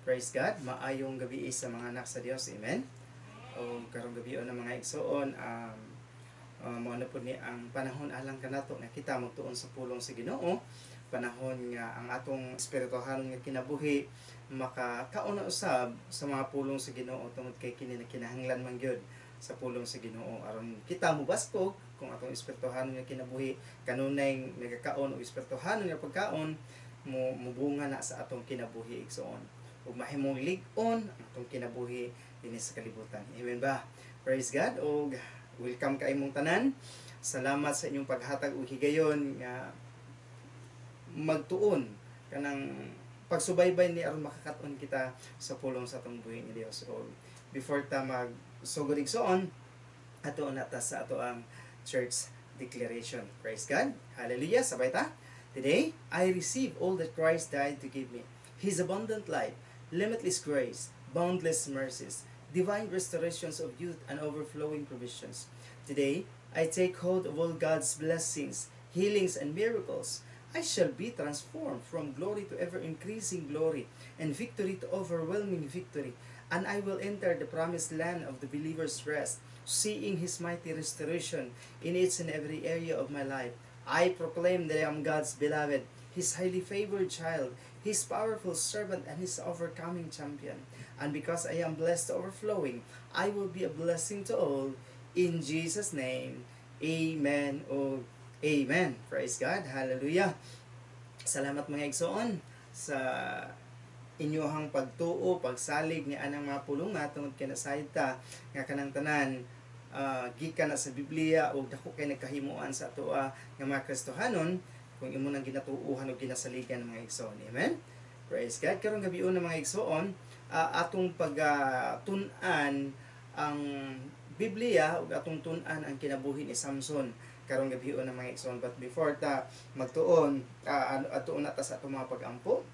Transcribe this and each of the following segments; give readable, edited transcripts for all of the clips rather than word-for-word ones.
Praise God. Maayong gabi sa mga anak sa Dios. Amen. O karong gabi na, mga igsoon, mao na pud ni ang panahon alang kanato nga kita magtuon sa pulong sa Ginoo, panahon nga ang atong espirituhanon nga kinabuhi makakaon na usab sa mga pulong sa Ginoo, tungod kay kini na kinahanglan man gyud sa pulong sa Ginoo aron kita mobaskog. Kung atong espirituhanon nga kinabuhi kanunay nagakaon og espirituhanon nga pagkaon, mo mubunga na sa atong kinabuhi, igsoon, ug mahimong lig-on ang atong kinabuhi dinhi sa kalibutan. Amen ba? Praise God ug welcome kay imong tanan. Salamat sa inyong paghatag og higayon nga magtuon kanang pagsubaybay ni aron makakat-on kita sa pulong sa atong buhi ni Dios. O before ta mag sugod, igsoon, ato na ta sa ato ang church declaration. Praise God. Hallelujah. Sabay ta. Today, I receive all that Christ died to give me: His abundant life, limitless grace, boundless mercies, divine restorations of youth, and overflowing provisions. Today, I take hold of all God's blessings, healings, and miracles. I shall be transformed from glory to ever increasing glory and victory to overwhelming victory. And I will enter the promised land of the believer's rest, seeing His mighty restoration in each and every area of my life. I proclaim that I am God's beloved, His highly favored child, His powerful servant, and His overcoming champion. And because I am blessed to overflowing, I will be a blessing to all. In Jesus' name, amen o amen. Praise God. Hallelujah. Salamat, mga igsoon, sa inyuhang pagtuo, pagsalig ni anang mga pulong nga tungod kay nasayod ta nga kanang tanan gikan na sa Biblia ug dako kay nagkahimuan sa atoa nga mga Kristohanon kung imo nang ginatuohan o ginasaligan, mga igsoon. Amen. Praise God. Karong gabi na, mga igsoon, atong pagtun-an ang Biblia ug atong tun-an ang kinabuhi ni Samson karong gabi na, mga igsoon. But before ta magtuon, atuon na ta sa atong mga pag-ampo.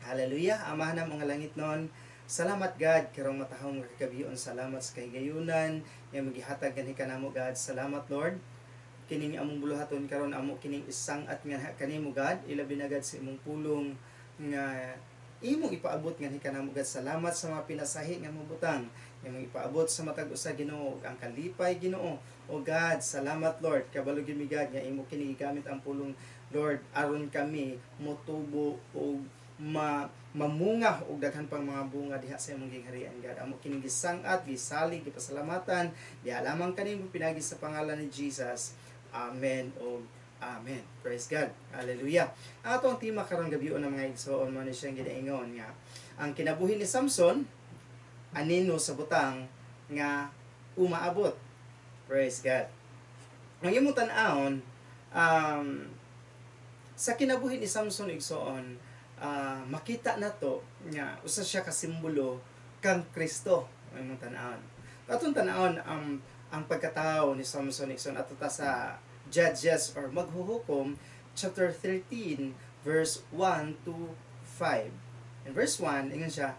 Hallelujah. Amahan ng mga langit nun, salamat, God, karong matahong nga kagabion. Salamat sa kahigayunan nga magihatag gani kanamo, God. Salamat, Lord. Kining among buluhaton karon, amo kining isang-at nga kanimo, God, ilabi na, God, sa imong pulong nga imong ipaabot nga kanamo, God. Salamat sa mga pinasahi nga mabutang nga imong ipaabot sa matag usa, Ginoo, ang kalipay, Ginoo. O God, salamat, Lord. Kabalo gyud mi, God, nga imo kini gigamit ang pulong, Lord, aron kami motubo og mamunga og daghan pang mga bunga diha sa imong gingharian, God. Amo kini gisang-at, gisalig, gipasalamatan diha lamang kanimo pinagi sa pangalan ni Jesus. Amen o amen. Praise God. Hallelujah. Ang atong tema karong gabi ng mga igsoon, mo ni siyang ginaingon nga ang kinabuhi ni Samson, anino sa butang nga umaabot. Praise God. Ang imong tan-awon sa kinabuhi ni Samson, igsoon, makita nato nga usa siya ka simbolo kang Kristo ang imong tan-awon. Atong tan-awon ang pagkatao ni Samson, igsoon, ato ta sa Judges or Maghuhukom chapter 13 verse 1 to 5. In verse 1, ingon siya,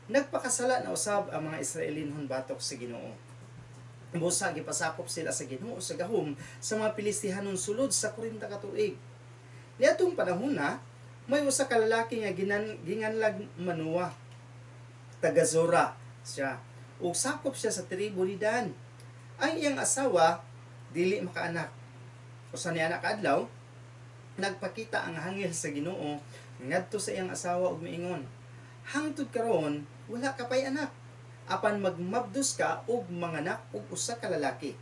"Nagpakasala na usab ang mga Israelinhon batok sa Ginoo. Busa gipasakop sila sa Ginoo sa gahom sa mga Pilistihanon sulod sa 40 ka tuig. Niadtong panahon na, may usa ka lalaki nga ginganlag Manoa, taga Zora siya. Ug sakop siya sa tribo ni Dan. Ang iyang asawa dili makaanak. Usa niya ka adlaw, nagpakita ang anghel sa Ginoo ngadto sa iyang asawa ug miingon, 'Hangtod karon wala ka pay anak. Apan magmabdos ka ug manganak og usa ka lalaki.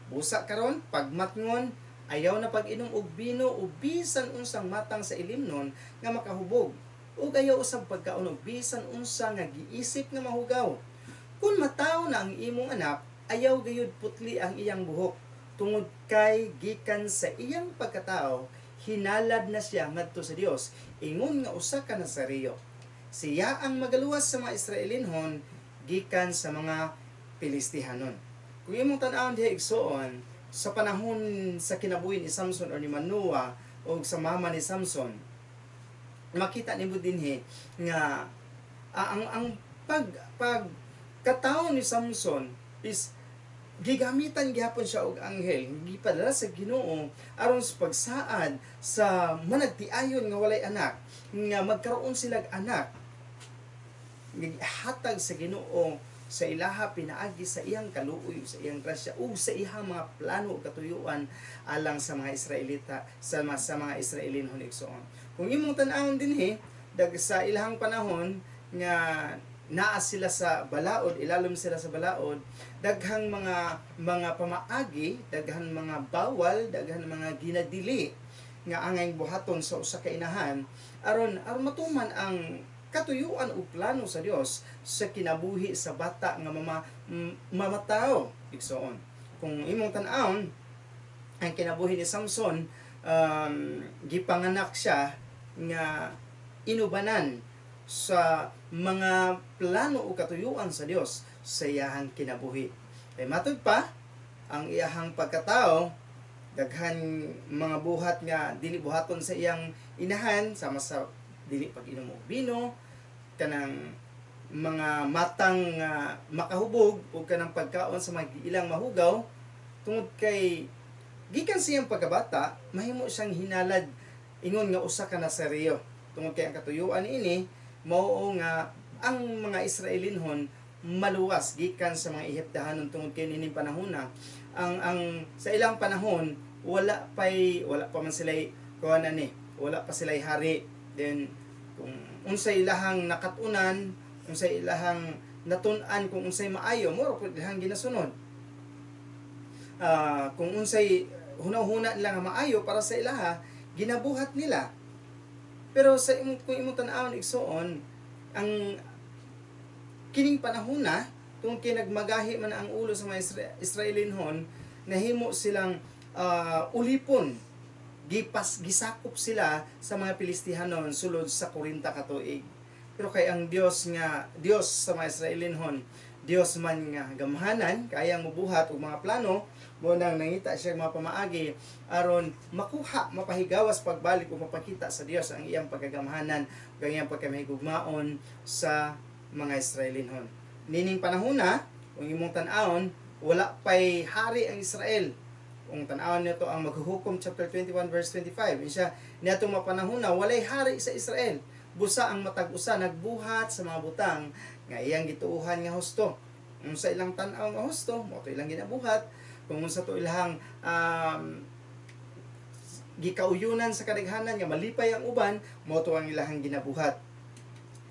Busa karon pagmatngon, ayaw na pag-inom og bino o bisan unsang matang sa ilimnon nga makahubog. Ug ayaw usab pagkaon og bisan unsa nga giisip nga mahugaw. Kung matawo na ang imong anak, ayaw gayud putli ang iyang buhok tungod kay gikan sa iyang pagkatao hinalad na siya ngadto sa Dios ingon nga usa ka Nasareo. Siya ang magaluwas sa mga Israelinhon gikan sa mga Pilistihanon." Kung imong tan-awon diha, igsoon, sa panahon sa kinabuhi ni Samson or ni Manoah o sa mama ni Samson, makita nimo dinhi nga ang pag katawo ni Samson is gigamitan gihapon siya og anghel, gipadala sa Ginoo aron sa pagsaad sa managtiayon nga walay anak nga magkaroon silag anak. Hatag sa Ginoo sa ilaha pinaagi sa iyang kaluoy, sa iyang grasya ug sa iyang mga plano ug katuyuan alang sa mga Israelita, sa mga Israelinhon, igsoon. Kung imong tan-awon dinhi, dag sa ilahang panahon nga naa sila sa balaod, ilalom sila sa balaod, daghang mga pamaagi, daghang mga bawal, daghang mga ginadili nga angay buhaton sa usa ka inahan aron aron matuman ang katuyuan o plano sa Dios sa kinabuhi sa bata nga mamataw, igsoon. Kung imong tan-awon ang kinabuhi ni Samson, gipanganak siya nga inubanan sa mga plano o katuyuan sa Dios sa iyahang kinabuhi. Kay matud pa, ang iyahang pagkatao, daghan mga buhat nga dili buhaton sa iyang inahan, sama sa dili pag-inom og bino, kanang mga matang nga makahubog o kanang pagkaon sa mga ilang mahugaw, tungod kay gikan siyang pagkabata mahimo siyang hinalad ingon nga usa ka Nasareo, tungod kay ang katuyuan niini mao nga ang mga Israelinhon maluwas gikan sa mga Ehiptahanon, tungod kay nining panahona ang sa ilang panahon wala pa man sila kuan ani, wala pa sila hari. Then kung unsay ilahang nakat-unan, unsay ilahang natun-an, kung unsay maayo, mao pud ilahang ginasunod. Kung unsay hunahuna nila nga maayo para sa ilaha, ginabuhat nila. Pero sa imong kung imong tan-awon, igsoon, ang kining panahona, tungod kay nagmagahi man ang ulo sa mga Israelinhon, nahimo silang ulipon, gisakop sila sa mga Pilistihanon sulod sa 40 ka tuig. Pero kay ang Dios nga Dios sa mga Israelinhon, Dios man nga gamhanan, kayang mubuhat og mga plano, mo nang nangita siya mga pamaagi aron makuha, mapahigawas pagbalik o mapakita sa Dios ang iyang pagkagamhanan ug ang iyang pagkamahigugmaon sa mga Israelinhon. Nining panahona, kung imong tan-awon, wala pay hari ang Israel. Kung tan-awon nito ang Maghuhukom chapter 21 verse 25, siya niadtong mga panahona walay hari sa Israel. Busa ang matag usa nagbuhat sa mga butang nga iyang gituohan nga husto. Kung sa ilang tan-aw nga husto, mao to ilang ginabuhat. Kung unsa to ilang gikauyunan sa kadaghanan nga malipay ang uban, mao to ang ilahang ginabuhat.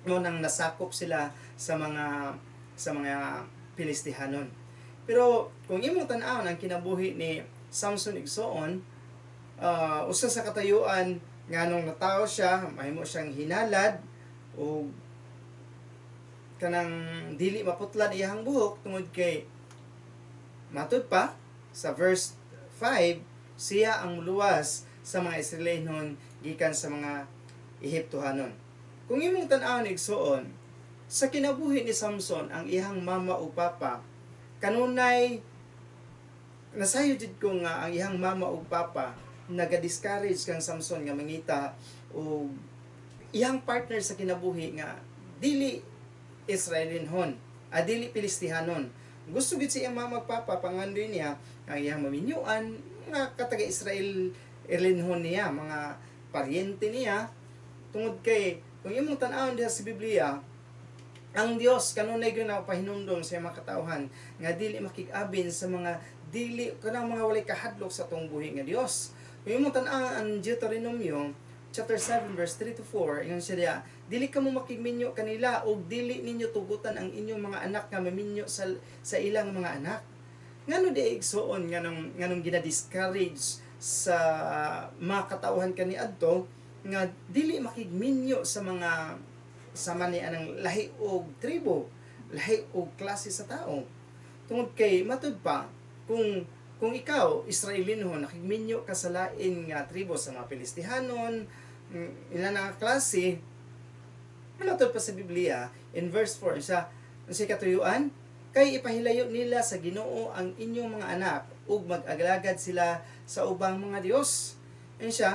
Mo nang nasakop sila sa mga Pilistihanon. Pero kung imong tan-awon ang kinabuhi ni Samson, igsoon, usa sa katayuan nganong natawo siya, mahimo siyang hinalad o kanang dili maputlan iyang buhok, tungod kay matud pa sa verse 5, siya ang muluwas sa mga Israelinhon gikan sa mga Ehiptohanon. Kung imong tan-awon, igsoon, sa kinabuhi ni Samson, ang iyang mama o papa, kanunay nasayo jud ko nga ang iyang mama o papa naga-discourage kang Samson nga mangita og iyang partner sa kinabuhi nga dili Israelinhon, dili Pilistihanon. Gusto gid si iyang mama ug papa, pangandoy niya ang iyang maminyuan nga kataga Israel Elinhon niya, mga paryente niya, tungod kay kung imong tan-awon diha sa Biblia, ang Dios kanunay gyud pahinumdom sa mga katawhan nga dili makig-abin sa mga dili kanang mga walay kahadlok sa atong buhi nga Dios. Kung imong tan-awon ang Deuteronomio chapter 7 verse 3 to 4, ingon siya diya, "Dili kamo makigminyo kanila ug dili ninyo tugutan ang inyong mga anak nga maminyo sa ilang mga anak." Ngano di, igsoon, nganong gina-discourage sa mga katawhan kaniadto nga dili makigminyo sa mga sama ni anang lahi og tribo, lahi og klase sa tao? Tungod kay matud pa, kung ikaw Israelinhon, nakigminyo ka sa lain nga tribo, sa mga Pilistihanon, ila na nga klase, matud pa sa Biblia in verse 4 sa katuyuan, "Kay ipahilayo nila sa Ginoo ang inyong mga anak ug mag-alagad sila sa ubang mga dios." Yan siya,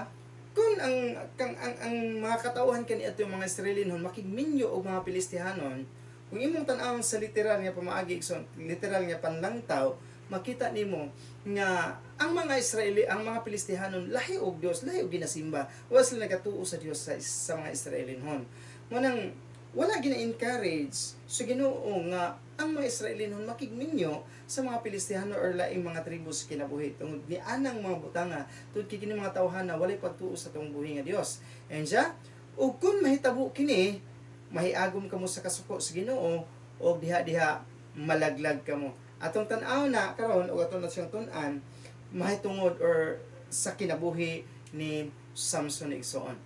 kung ang kang ang mga katawhan kaniadto, mga Israelinhon, makigminyo og mga Pilistihanon, kung imong tan-awon sa literal nga pamaagi, igsoon, literal nga panlangtaw, makita nimo nga ang mga Israeli, ang mga Pilistihanon, lahi og Dios, lahi og ginasimba. Wa sila nagatuo sa Dios sa mga Israelinhon. Mo nang Wala gina-encourage sa Ginoo nga ang mga Israelinon makigminyo sa mga Pilistihano or laing mga tribo sa kinabuhi tungod ni anang mga butanga, tungod kay kini mga tawhana walay pagtuo sa atong buhi nga Dios. And siya, ug kung mahitabo kini, mahiagom kamo sa kasuko sa Ginoo og diha-diha malaglag kamo. Atong tan-aw na karon ug atong na siyang tun-an mahitungod or sa kinabuhi ni Samson, igsoon.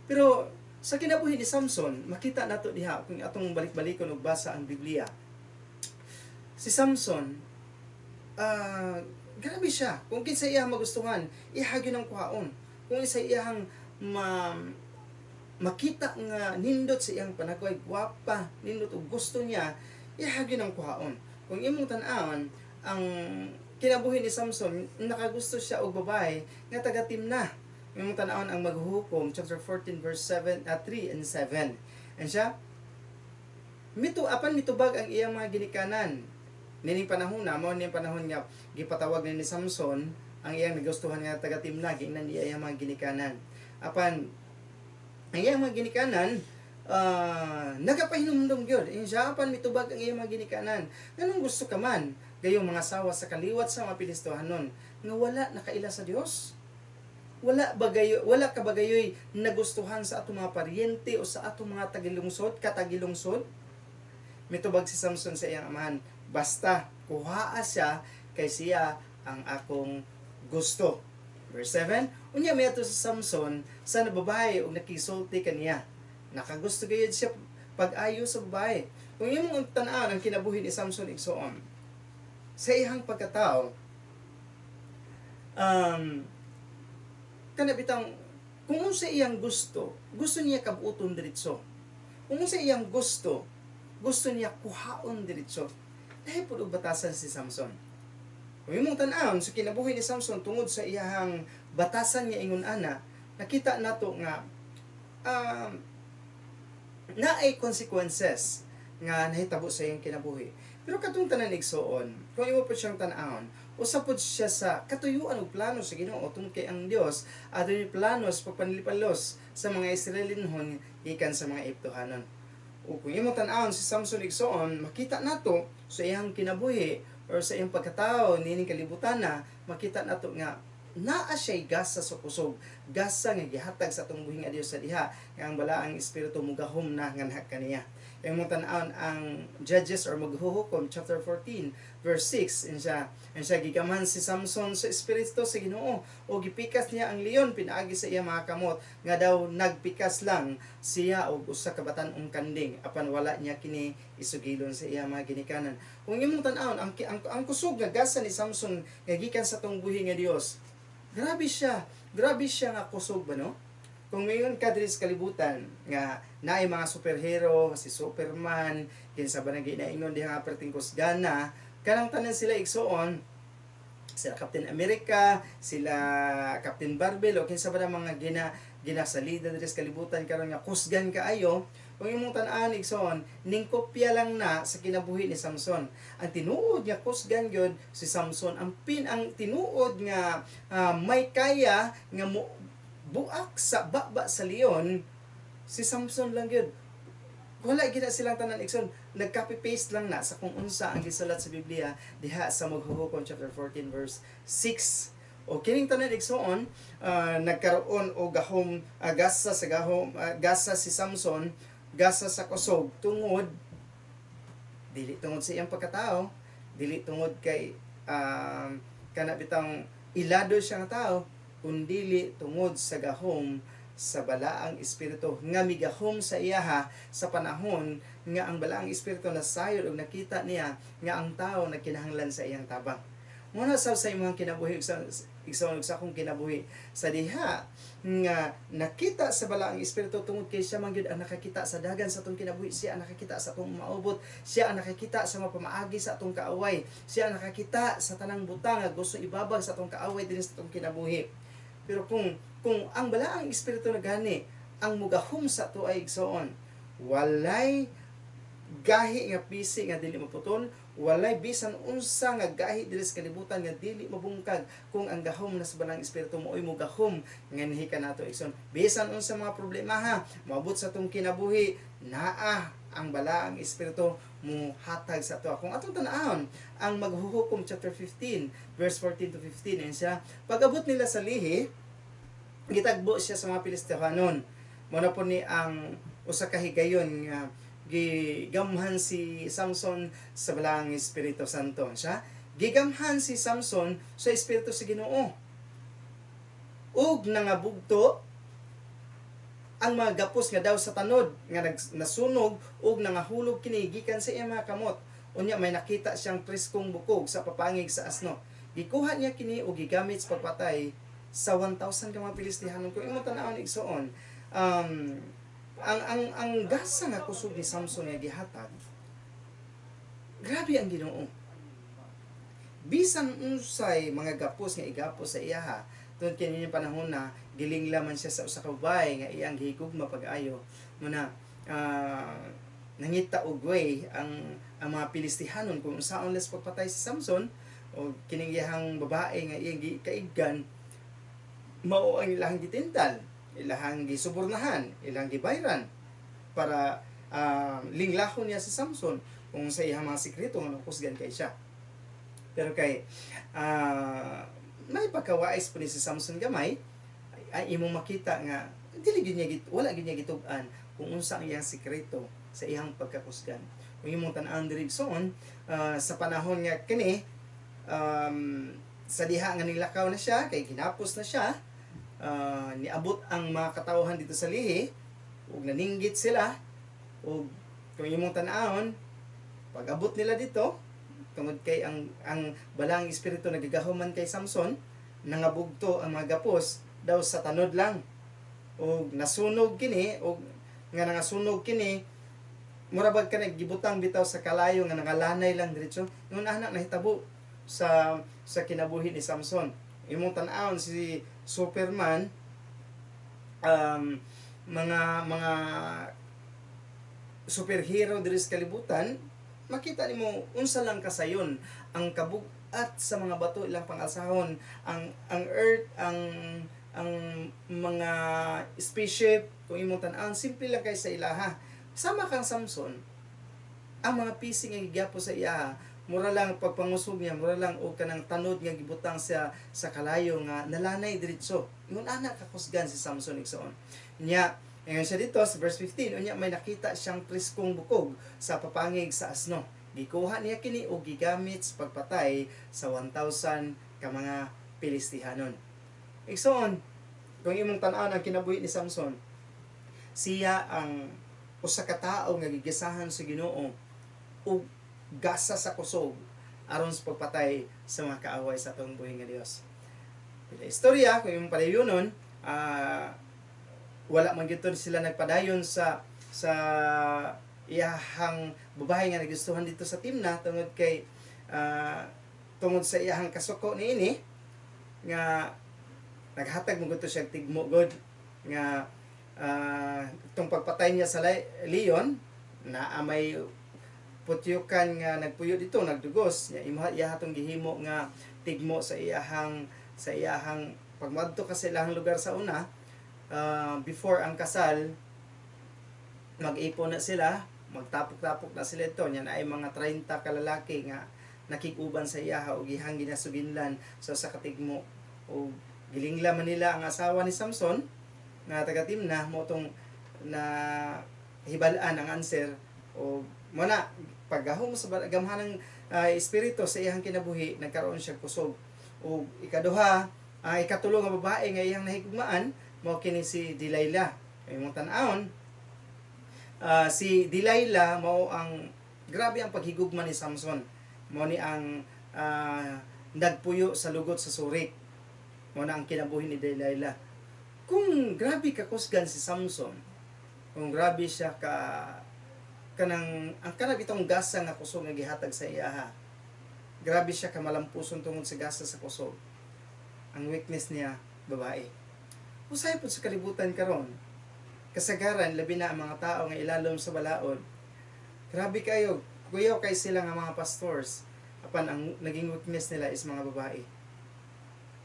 Pero sa kinabuhi ni Samson, makita nato diha kung atong balik-balikon og basa ang Biblia. Si Samson, grabe siya. Kung kinsa iyang magustuhan, iya gyud ang kuhaon. Kung isa iyang makita nga nindot sa iyang panagway, gwapa, nindot ug gusto niya, iya gyud ang kuhaon. Kung imong tan-awon ang kinabuhi ni Samson, nakagusto siya og babae nga taga Timna. Imong tan-awon ang Maghuhukom chapter 14 verse 7 3 and 7. And siya mito, apan mitubag ang iyang mga ginikanan. Nining panahon na mao ning panahon nga gipatawag ni Samson ang iyang nagustuhan nga taga Timna, giingnan niya iyang mga ginikanan. Apan ang iyang mga ginikanan nagapahinumdum gyud. Ingon siya, apan mitubag ang iyang mga ginikanan, "Nganong gusto ka man gayong mga sawa sa kaliwat sa mga Pilistohanon nga wala nakaila sa Dios? Wala ka ba gayoy nagustuhan sa atong mga paryente o sa atong mga tagilungsod, katagilungsod?" Mitubag si Samson sa iyang amahan, "Basta kuhaa siya kay siya ang akong gusto." Verse 7, unya miadto si Samson sa nababae ug nakisulti kaniya. Nakagusto gayud siya pag-ayo sa babae. Kung imong tan-awon ang kinabuhi ni Samson, igsoon, sa iyang pagkatao, kana bitang kung unsa iyang gusto, gusto niya kabuton diretso. Kung unsa iyang gusto, gusto niya kuhaon diretso. Dahil pud og batasan si Samson. Kung imong tan-awon sa kinabuhi ni Samson, tungod sa iyang batasan nga ingon ana, nakita nato nga naay consequences nga nahitabo sa iyang kinabuhi. Pero katong tanan, igsoon, kung imo po siyang tan-awon, usa pod siya sa katuyuan og plano sa Ginoo tungod kay ang Dios adunay plano sa pagpanlipalos sa mga Israelinhon gikan sa mga Egyptohanon. O kung imong tan-awon si Samson, igsoon, makita nato sa iyang kinabuhi or sa iyang pagkatao nining kalibutan na makita nato nga naa siya'y gasa sa kusog, gasa nga gihatag sa atong buhi nga Dios sa diha nga ang balaang espiritu mugahom na nganha kaniya. Imong tan-awon ang Judges or Maghuhukom chapter 14 verse 6, and siya gigamhan si Samson sa espiritu sa Ginoo o gipikas niya ang leon pinaagi sa iya mga kamot nga daw nagpikas lang siya og usa ka batan-ong kanding, apan wala niya kini isugilon sa iya mga ginikanan. Kung imong tan-awon ang kusog nga gasa ni Samson nga gikan sa atong buhi nga Dios, grabe siya nga kusog ba, no? Kung ngayon ka diri sa kalibutan nga naay mga superhero, si Superman, kinsa ba nang ginaingon diha nga perting kusgana, kanang tanan sila, igsuon, sila Captain America, sila Captain Barbell, o kinsa ba na mga ginasalida diri sa kalibutan karon nga kusgan kaayo, kung imong tan-an, igsoon, ning kopya lang na sa kinabuhi ni Samson. Ang tinuod nga kusgan gyud si Samson, ang tinuod nga may kaya nga mo buak sa baba sa leon, si Samson lang gyud. Wala gina silang tanan, igsoon, nag-copy paste lang na sa kung unsa ang gisulat sa Biblia diha sa Maghuhukom chapter 14 verse 6. O kining tanan, igsoon, nagkaroon og gahom, gasa sa gahom, gasa si Samson, gasa sa kusog tungod dili tungod sa iyang pagkatao, dili tungod kay kana bitang ilado siya nga tao, kundili tungod sa gahom sa balaang espiritu nga migahom sa iyaha sa panahon nga ang balaang espiritu nasayod og nakita niya nga ang tao nagkinahanglan sa iyang tabang. Muna sa imong kinabuhi, sa igsoon, ug sa akong kinabuhi, sa diha nga nakita sa balaang espiritu, tungod kay siya man gyud ang nakakita sa dagan sa atong kinabuhi, siya ang nakakita sa atong maubot, siya ang nakakita sa mga pamaagi sa atong kaaway, siya ang nakakita sa tanang butang nga gusto ibabag sa atong kaaway dinhi sa atong kinabuhi. Pero kung ang balaang espiritu na gani ang mugahom sa ato ay, igsoon, walay gahi nga pisi nga dili maputol, walay bisan unsa nga gahi diri sa kalibutan nga dili mabungkag kung ang gahom na sa balaang espiritu mo ay mugahom nganhi kanato, igsoon. Bisan unsa mga problema ha, maabot sa atong kinabuhi, Naa ang balaang espiritu muhatag sa ato. Kung atong tan-awon ang Maghuhukom chapter 15 verse 14 to 15, ayan siya, pag-abot nila sa Lehi, gitagbo siya sa mga Filistehanon. Mao na po ni ang usa ka higayon nga gigamhan si Samson sa balaang Espiritu Santo. Siya gigamhan si Samson sa espiritu sa Ginoo ug nangabugto ang mga gapos nga daw sa tanod nga nasunog ug nangahulog kini gikan sa iyang mga kamot. Unya may nakita siyang preskong bukog sa papangig sa asno. Gikuha niya kini ug gigamit sa pagpatay sa 1,000 ka mga Filistihanon. Kung imong tan-awon, igsoon, ang gasa nga kusog ni Samson nga gihatag, grabe ang Ginoo. Bisan unsay mga gapos nga igapos sa iyaha, tungod kay nining panahon na gilingla man siya sa usa ka babae nga iyang gihigugma pag-ayo, muna nangita og way ang mga Filistihanon kung unsaon les pagpatay si Samson, o kining iyahang babae nga iyang gikaiggan mao ang ilahang gitintal, ilahang gisubornahan, ilang gibayran para linglahon niya si Samson kung sa iyang mga sikreto nga nakusgan kay siya. Pero kay may pagkawais po ni si Samson gamay, ay imong makita nga dili gyud niya wala gyud niya gitug-an kung unsa ang iyang sikreto sa iyang pagkakusgan. Kung imong tan-awon diri, igsoon, sa panahon nga kini, sa diha nga nilakaw na siya kay ginapos na siya, niabot ang mga katawhan dito sa Lehi ug naninggit sila. Ug kung imong tan-awon, pag-abot nila dito, tungod kay ang balang espiritu nagagahuman kay Samson, nangabugto ang mga gapos daw sa tanod lang ug nasunog kini, ug nga nangasunog kini mura bag ka gibutang bitaw sa kalayo nga nangalanay lang diretso. Ingon ana nahitabo sa kinabuhi ni Samson. Imong tan-awon si Superman, mga superhero diri sa kalibutan, makita nimo unsa lang kasayon ang kabug-at sa mga bato ilang pangalsahon ang earth, ang mga spaceship. Kung imong tan-awon, simple lang kay sa ilaha. Sama kang Samson, ang mga pising nga gigapos sa iya, mura lang pagpangusog niya, mura lang og kanang tanod nga gibutang sa kalayo nga nalanay diretso. Ingon ana kakusgan si Samson, igsoon. Nya ingon siya dito sa verse 15, unya may nakita siyang preskong bukog sa papangig sa asno. Gikuha niya kini og gigamit sa pagpatay sa 1,000 ka mga Filistihanon. Igsoon, kung imong tan-awon ang kinabuhi ni Samson, siya ang usa ka tawo nga gigasahan sa Ginoo og gasa sa kusog aron sa pagpatay sa mga kaaway sa atong buhi nga Dios. Pila istorya, kung imong palayonon, wala man gyud sila nagpadayon sa iyahang babae nga nagustuhan dito sa Timna, tungod kay tungod sa iyahang kasuko niini nga naghatag mo gud siya tigmo god nga itong pagpatay niya sa leon na may putyukan nga nagpuyo dito, nagdugos niya, imo iya atong gihimo nga tigmo sa iyahang pagmadto ka sa ilahang lugar sa una, before ang kasal, mag-ipon na sila, magtapok-tapok na sila ito nya, ay mga 30 ka lalaki nga nakig-uban sa iyaha og ihang ginasuginlan sa katigmo, og gilingla man nila ang asawa ni Samson nga taga Timna. Mo tong na hibal-an ang answer, o mo na paggahom sa gamhanang espiritu sa iyang kinabuhi, nagkaroon siya kusog. Ug ikaduha, ikatulo nga babae nga iyang nahigugmaan mao kini si Delilah. Imong tan-awon, si Delilah mao ang grabe ang paghigugma ni Samson. Mao ni ang nagpuyo sa lugot sa Sorek. Mao na ang kinabuhi ni Delilah. Kung grabe ka kusgan si Samson, kung grabe siya ka kanang ang kanang itong gasa nga kusog nga gihatag sa iyaha, grabe siya ka malampuson tungod sa gasa sa kusog, ang weakness niya babae. Usahay pud sa kalibutan karon, kasagaran, labi na ang mga tao nga ilalom sa balaod, grabe kayo, kuyaw kay sila nga mga pastors, apan ang naging weakness nila is mga babae.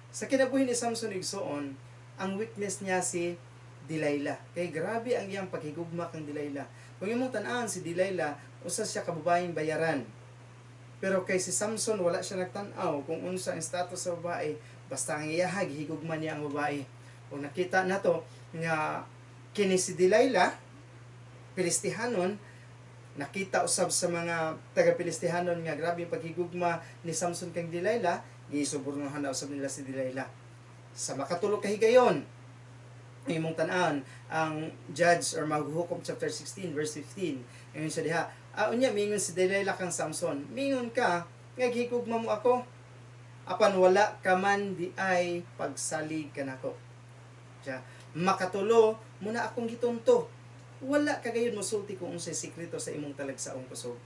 Sa kinabuhi ni Samson, igsoon, ang weakness niya si Delilah. Kay grabe ang iyang paghigugma kang Delilah. Kung imong tan-awon si Delilah, usa siya ka babaeng bayaran. Pero kay si Samson, wala siya nagtan-aw kung unsa ang status sa babae, basta ang iyaha gihigugma niya ang babae. Kung nakita nato nga kini si Delilah, Pilistihanon, nakita usab sa mga taga Pilistihanon nga grabe ang paghigugma ni Samson kang Delilah, gisubornohan na usab nila si Delilah. Sa makatulo ka higayon, imong tan-an ang Judge or Maghuhukom chapter 16 verse 15. Ingon siya diha, unya mingon si Delilah kang Samson, "Mingon ka nga gihigugma mo ako, apan wala ka man di ay pagsalig kanako." Siya, "Makatulo mo na akong gitunto. Wala ka gayon mosulti kung unsay sekreto sa imong talagsaong kusog."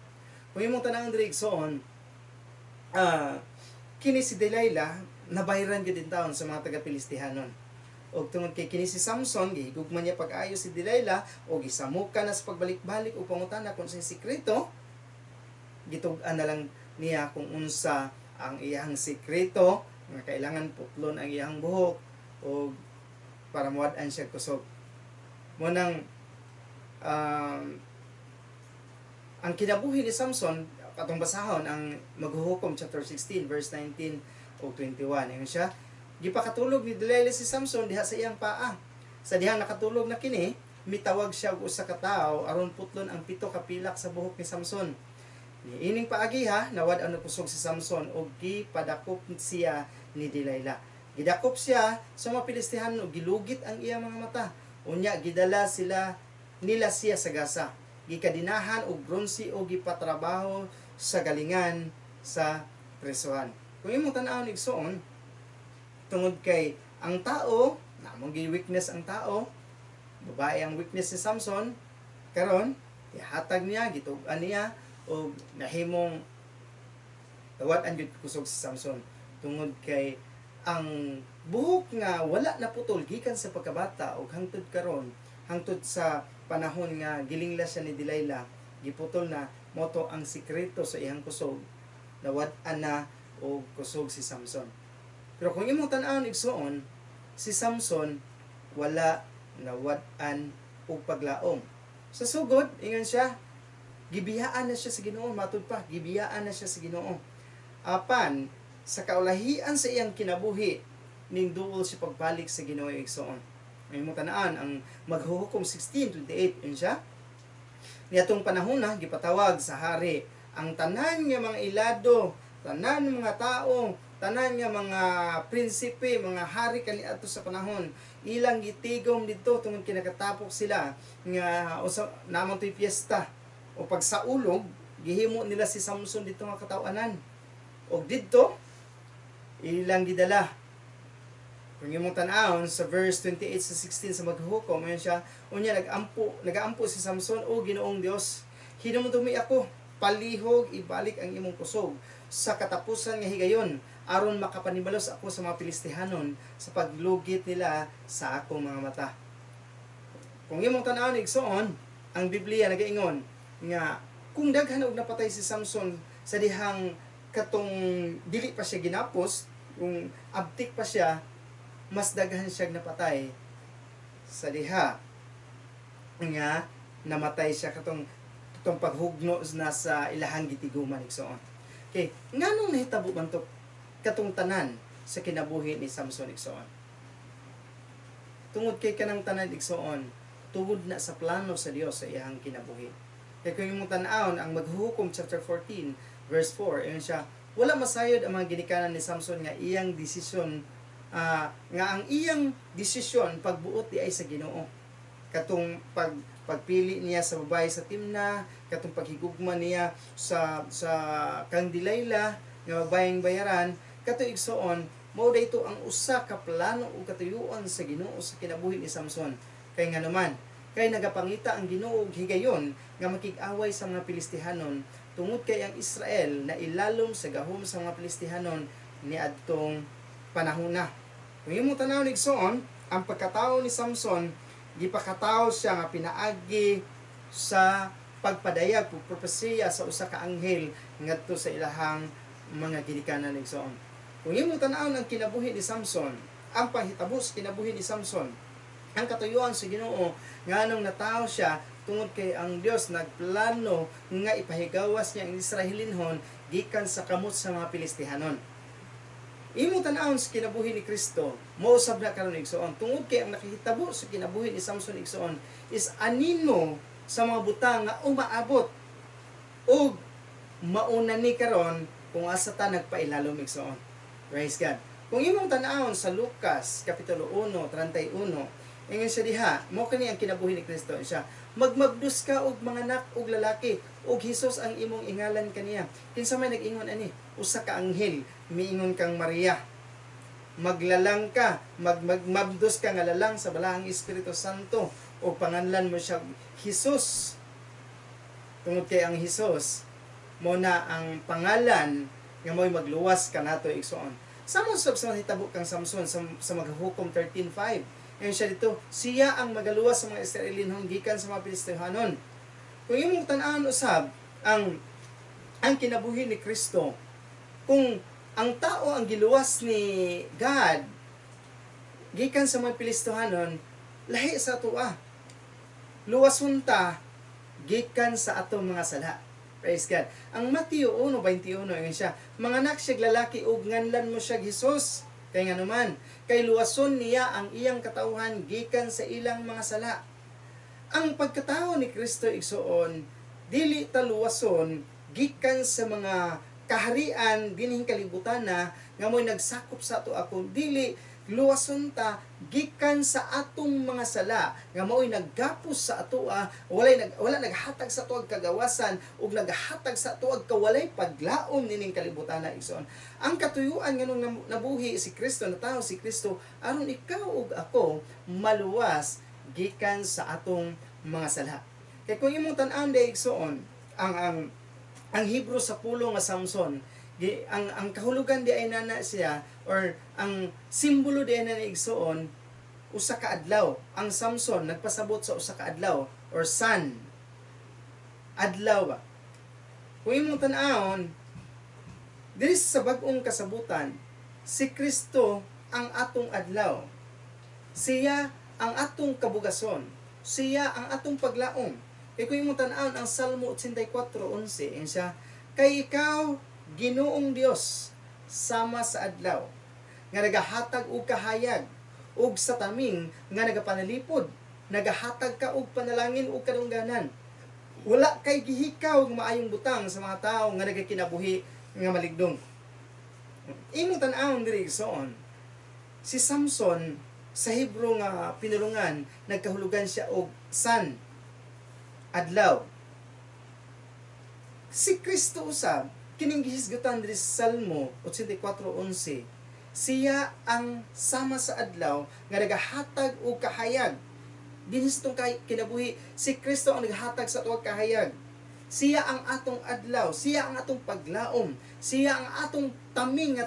Kung imong tan-awon diri, igsoon, kini si Delilah nabayran gyud taon sa mga taga Pilistihanon. Og tungod kay kini si Samson gihigugma niya pag-ayo si Delilah og gisamukan na sa pagbalik-balik og pangutana kung unsay sekreto, gitug-an na lang niya kung unsa ang iyang sekreto nga kailangan putlon ang iyang buhok og para muwad-an siya kusog. Mo nang ang kinabuhi ni Samson, atong basahon ang Maghuhukom chapter 16 verse 19 o 21. Ingon siya, "Gipakatulog ni Delilah si Samson diha sa iyang paa. Sa dihang nakatulog na kini, mitawag siya og usa ka tawo aron putlon ang 7 ka pilak sa buhok ni Samson. Niining paagiha, nawad-an og kusog si Samson og gipadakop siya ni Delilah. Gidakop siya sa mga Pilistihanon og gilugit ang iyang mga mata. Unya gidala sila nila siya sa Gaza. Gikadinahan og bronse og gipatrabaho sa galingan sa presohan." Kung imong tan-awon, igsoon, tungod kay ang tao, namong gi-weakness ang tao, babae ang weakness ni Samson, karon ihatag niya, gitug-an niya og nahimong nawad-an gyud kusog si Samson tungod kay ang buhok nga wala naputol gikan sa pagkabata og hangtod karon, hangtod sa panahon nga gilingla siya ni Delilah, giputol na. Moto ang sikreto sa iyang kusog, nawad-an na og kusog si Samson. Pero kung imong tan-awon, igsoon, si Samson wala nawad-an og paglaom. Sa sugod, ingon siya, gibiyaan na siya sa Ginoo, matud pa, gibiyaan na siya sa Ginoo. Apan sa kaulahian sa iyang kinabuhi, ning duol siya pagbalik sa Ginoo, igsoon. Ang imong tan-awon ang Maghuhukom 16:28, yun siya. "Niadtong panahon na gipatawag sa hari ang tanan nga mga ilado, tanan mga tao, tanan nga mga prinsipe, mga hari kaniadto sa panahon. Ilang gitigom didto tungod kay nakatapok sila nga usa naman to'y piyesta o pagsaulog, gihimo nila si Samson didto nga katawanan. Og didto ilang gidala." Kung imong tan-awon sa verse 28 sa 16 sa Maghuhukom, ayan siya, "Unya nagampo si Samson, 'O Ginoong Dios, hinumdumi ako, palihog ibalik ang imong kusog sa katapusan nga higayon aron makapanibalos ako sa mga Pilistihanon sa paglugit nila sa akong mga mata.'" Kung imong tan-awon, igsoon, ang Biblia nagaingon nga kung daghan og napatay si Samson sa dihang katong dili pa siya ginapos, kung abtik pa siya, mas daghan siya napatay sa diha nga namatay siya katong paghugno na sa ilahang gitiguman, igsoon. Okay, nganong nahitabo man to katong tanan sa kinabuhi ni Samson, igsoon? Tungod kay kanang tanan, igsoon, tugod na sa plano sa Dios sa iyang kinabuhi. Kay kung imong tan-awon ang Maghuhukom chapter 14 verse 4, ingon siya, "Wala masayod ang mga ginikanan ni Samson nga iyang desisyon nga ang iyang desisyon pagbuot di ay sa Ginoo." Katong pagpili niya sa babae sa Timna, katong paghigugma niya sa kang Delilah nga babaeng bayaran, kato, igsoon, mao dayto ang usa ka plano ug katuyuan sa Ginoo sa kinabuhi ni Samson. Kay nganuman, kay nagapangita ang Ginoo og higayon nga makig-away sa mga Pilistihanon tungod kay ang Israel na ilalom sa gahom sa mga Pilistihanon niadtong panahona. Kung imong tan-awon, igsoon, ang pagkatao ni Samson, gipakatao siya nga pinaagi sa pagpadayag ug propesiya sa usa ka anghel ngadto sa ilahang mga ginikanan, igsoon. Kung imong tan-awon ang kinabuhi ni Samson, ang panghitabo sa kinabuhi ni Samson, ang katuyuan sa Ginoo nganong natawo siya. Tungod kay ang Dios nagplano nga ipahigawas niya ang Israelinhon gikan sa kamot sa mga Pilistihanon. Imo tan-awon sa kinabuhi ni Kristo, mao usab na karon, igsoon. Tungod kay ang nakahitabo sa kinabuhi ni Samson, igsoon, is anino sa mga butang nga umaabot ug mauna ni karon kung asa ta nagpailalom, igsoon. Praise God. Kung imong tan-awon sa Lucas kapitulo 1:31, ingon siya diha, mao kani ang kinabuhi ni Kristo siya. "Magmabdus ka og manganak og lalaki ug Hesus ang imong ingalan kaniya." Kinsa may nag-ingon ani? Usa ka anghel miingon kang Maria. Maglalang ka, magmabdus ka nga lalang sa Balaang Espiritu Santo o panganlan mo siya Hesus. Tungod kay ang Hesus mao na ang pangalan nga mo'y magluwas kanato, igsoon. Sama sa hitabo kang Samson sa Maghuhukom 13:5. Ngayon siya dito, siya ang magaluwas sa mga Israelinhon gikan sa mga Filistehanon. Kung imong tan-awon usab ang kinabuhi ni Kristo, kung ang tao ang giluwas ni God gikan sa mga Filistehanon, lahi sa atoa. Luwason ta gikan sa atong mga sala. Praise God. Ang Mateo 1:21, ingon siya, "Manganak siya lalaki ug nganlan mo siya Hesus." Kay nganuman, kay luwason niya ang iyang katawhan gikan sa ilang mga sala. Ang pagkatao ni Kristo, igsoon, dili ta luwason gikan sa mga kaharian dinhing kalibutan na nga mo'y nagsakop sa ato ako, dili luwason ta gikan sa atong mga sala nga mao'y naggapos sa atoa, wala naghatag sa atoang kagawasan ug naghatag sa atoang kawalay paglaom nining kalibutan na, igsoon. Ang katuyuan nganong nabuhi si Kristo, natawo si Kristo, aron ikaw ug ako maluwas gikan sa atong mga sala. Kay kung imong tan-awon diay, igsoon, ang Hebrew sa pulong nga Samson, ang kahulugan di ay nana siya or ang simbolo di ay nana, igsoon, usa ka adlaw. Ang Samson nagpasabot sa usa ka adlaw or sun, adlaw ba. Kung imong tan-awon diri sa bag-ong kasabutan, si Kristo ang atong adlaw. Siya ang atong kabugason. Siya ang atong paglaom. Kay kung imong tan-awon ang Salmo 84:11, ingon siya, "Kay ikaw, Ginoong Dios, sama sa adlaw nga nagahatag og kahayag ug sa taming nga nagapanalipod, nagahatag ka og panalangin ug kadungganan. Wala kay gihikaw nga maayong butang sa mga tawo nga nagakinabuhi nga maligdong." Imong tan-awon diri, igsoon, si Samson sa Hebrew nga pinulungan, nagkahulugan siya og sun, adlaw. Si Kristo usab, kining gihisgutan diri sa Salmo 84:11, siya ang sama sa adlaw nga nagahatag og kahayag. Dinhi sa kay kinabuhi, si Kristo ang naghatag sa atuang kahayag. Siya ang atong adlaw, siya ang atong paglaom, siya ang atong taming nga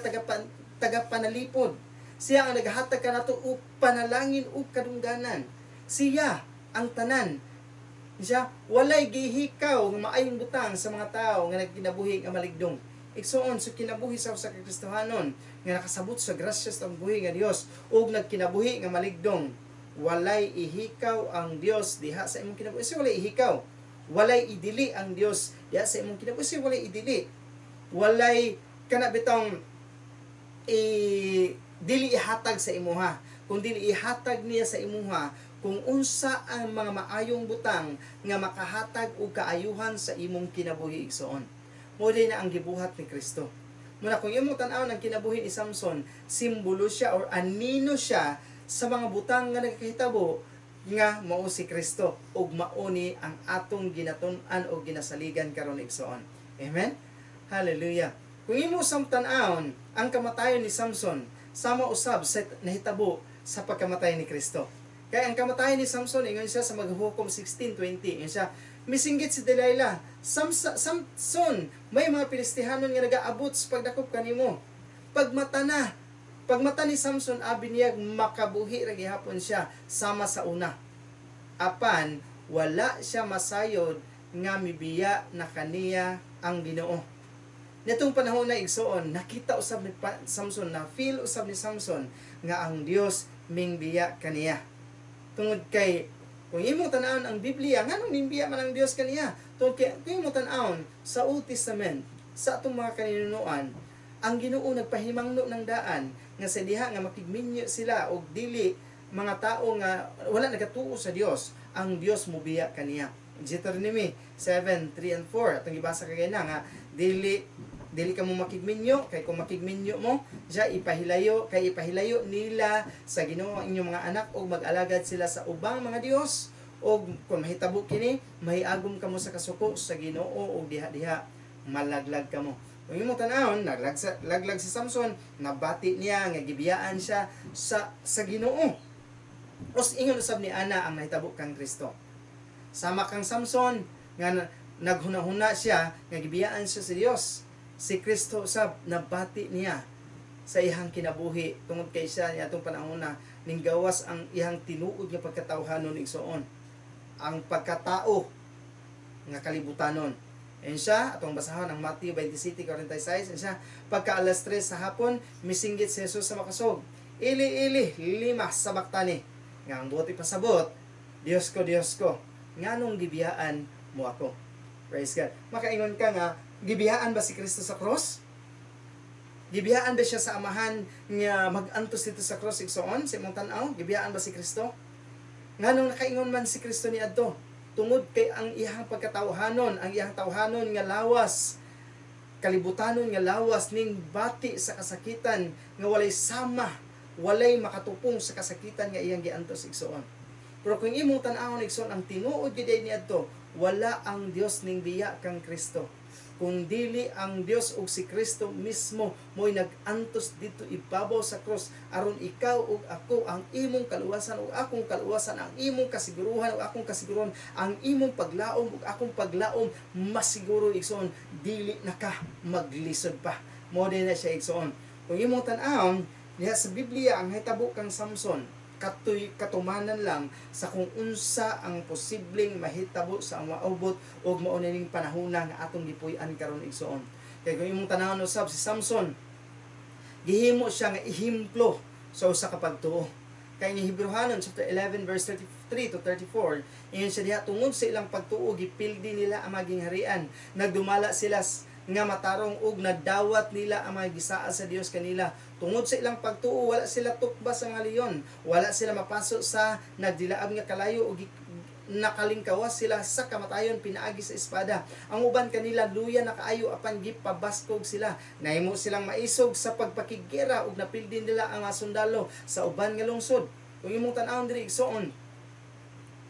tagapanalipod. Siya ang naghatag kanato og panalangin ug kadungganan. Siya ang tanan. Siya, walay gihikaw nga maayong butang sa mga tao nga nagkinabuhi nga maligdong. Igsoon, sa kinabuhi sa usa ka Kristohanon nga nakasabot sa grasya sa buhi nga Dios ug nagkinabuhi nga maligdong, walay ihikaw ang Dios diha sa imong kinabuhi. So, walay ihikaw. Walay idili ang Dios diha sa imong kinabuhi. So, walay idili. Walay kana bitong i dili ihatag sa imuha. Kung dili ihatag niya sa imuha kung unsa ang mga maayong butang nga makahatag og kaayuhan sa imong kinabuhi, igsoon. Mao na ang gibuhat ni Kristo. Muna kung imong tan-awon ang kinabuhi ni Samson, simbolo siya or anino siya sa mga butang nga nagkahitabo nga mao si Kristo ug mao ni ang atong ginatun-an o ginasaligan karon, igsoon. Amen. Hallelujah. Kung imo sam tan-awon ang kamatayon ni Samson, sama usab sa nahitabo sa pagkamatay ni Kristo. Kaya ang kamatayon ni Samson, ingon siya sa Maghuhukom 16:20, ingon siya, misinggit si Delilah, "Samson, may mga Pilistihanon nga nagaabot sa pagdakop kanimo." Pagmata ni Samson, abi niya makabuhi ra gihapon siya sama sa una. Apan wala siya masayod nga mibiya na kaniya ang Ginoo. Nitong panahon na, igsoon, nakita usab ni Samson, na feel usab ni Samson nga ang Dios mingbiya kaniya. Tungod kay Kung imong tan-awon ang Biblia, nganong nimbiya man ang Dios kaniya? Tungod kay kung imong tan-awon sa Old Testament, sa atong mga kaninunuan, ang Ginoo nagpahimangno ng daan nga sa diha nga makigminyo sila og dili mga tao nga wala nagatuo sa Dios, ang Dios mobiya kaniya. Deuteronomy 7, 3 and 4, atong gibasa kagay na nga dili dili ka mo makigminyo, kay kung makigminyo mo siya, ipahilayo kay ipahilayo nila sa Ginoo ang inyong mga anak og mag-alagad sila sa ubang mga dios, og kung mahitabo kini, mahiagom kamo sa kasuko sa Ginoo og diha-diha malaglag kamo. Kung imong tan-awon, naglag sa laglag si Samson, nabati niya nga gibiyaan siya sa Ginoo. Os ingon usab ni ana ang nahitabo kang Kristo. Sama kang Samson nga naghuna-huna siya nga gibiyaan siya sa Dios. Si Kristo usab, nabati niya sa iyang kinabuhi tungod kay siya niya atong panahon na ninggawas ang iyang tinuod nga pagkatawhanon, igsoon. Ang pagkatao nga kalibutanon. And siya, atong basahon ang Matthew 27:46, and siya, pagka alas 3 sa hapon, misinggit si Jesus sa makasog, "Eli, Eli, lima sabaktani?" Nga ang buot ipasabot, "Diyos ko, Diyos ko, nganong gibiyaan mo ako?" Praise God. Makaingon ka nga, gibiyaan ba si Kristo sa cross? Gibiyaan ba siya sa Amahan nga mag-antos dito sa cross, igsoon, sa imong tan-aw? Gibiyaan ba si Kristo? Nganong nakaingon man si Kristo ni adto? Tungod kay ang iyang pagkatawhanon, ang iyang tawhanon nga lawas, kalibutanon nga lawas, ning bati sa kasakitan nga walay sama, walay makatupong sa kasakitan nga iyang giantos, igsoon. Pero kung imong tan-awon, igsoon, ang tinuod gid ni adto, wala ang Dios ning biya kang Kristo. Kung dili ang Dios ug si Kristo mismo mo'y nag-antos dito ibabaw sa cross aron ikaw ug ako, ang imong kaluwasan ug akong kaluwasan, ang imong kasiguruhan ug akong kasiguruhan, ang imong paglaom ug akong paglaom masiguro, igsoon, dili na ka maglisod pa. Mo din na siya, igsoon. Kung imong tan-awon diha sa Biblia, ang hitabo kang Samson, katoy katumanan lang sa kung unsa ang posibleng mahitabo sa maubot ug mao ning panahona nga atong gipuy-an karon, igsoon. Kay kung imong tan-awon usab si Samson, gihimo siya nga ehemplo sa usa ka pagtuo. Kay ni Hebreohanon chapter 11 verse 33 to 34, ingon siya diha, tungod sa ilang pagtuo gipildi nila ang maging harian. Nagdumala sila nga matarong ug nadawat nila ang mga gisaad sa Dios kanila. Tungod sa ilang pagtuo, wala sila tukba sa mga leon, wala sila mapaso sa nagdilaab nga kalayo ug nakalingkawas sila sa kamatayon pinaagi sa espada. Ang uban kanila luya na kaayo apan gipabaskog sila. Nahimo silang maisog sa pagpakiggera ug napildi nila ang mga sundalo sa uban nga lungsod. Kung imong tan-awon diri, igsoon,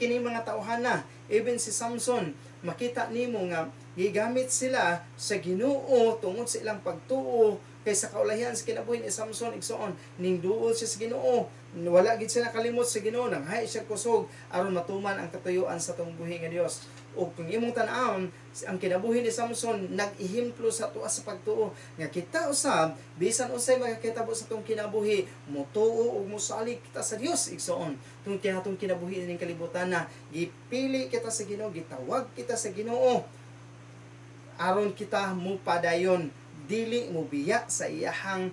kini mga tawhana, even si Samson, makita nimo nga gigamit sila sa Ginoo tungod sa ilang pagtuo, kay sa kaulahian sa kinabuhi ni Samson, igsoon, ning duol siya sa Ginoo, wala gid siya nakalimot sa Ginoo, nanghay siya kusog aron matuman ang katuyuan sa atong buhi nga Dios. Ug kung imong tan-awon ang kinabuhi ni Samson, nag-ehemplo sa tuwa sa pagtuo nga kita usab, bisan unsay makakitabo sa atong kinabuhi, motuo ug mosalig kita sa Dios, igsoon, tungod kay atong kinabuhi ning kalibutan na gipili kita sa Ginoo, gitawag kita sa Ginoo aron kita mupadayon, dili mo biya sa iyahang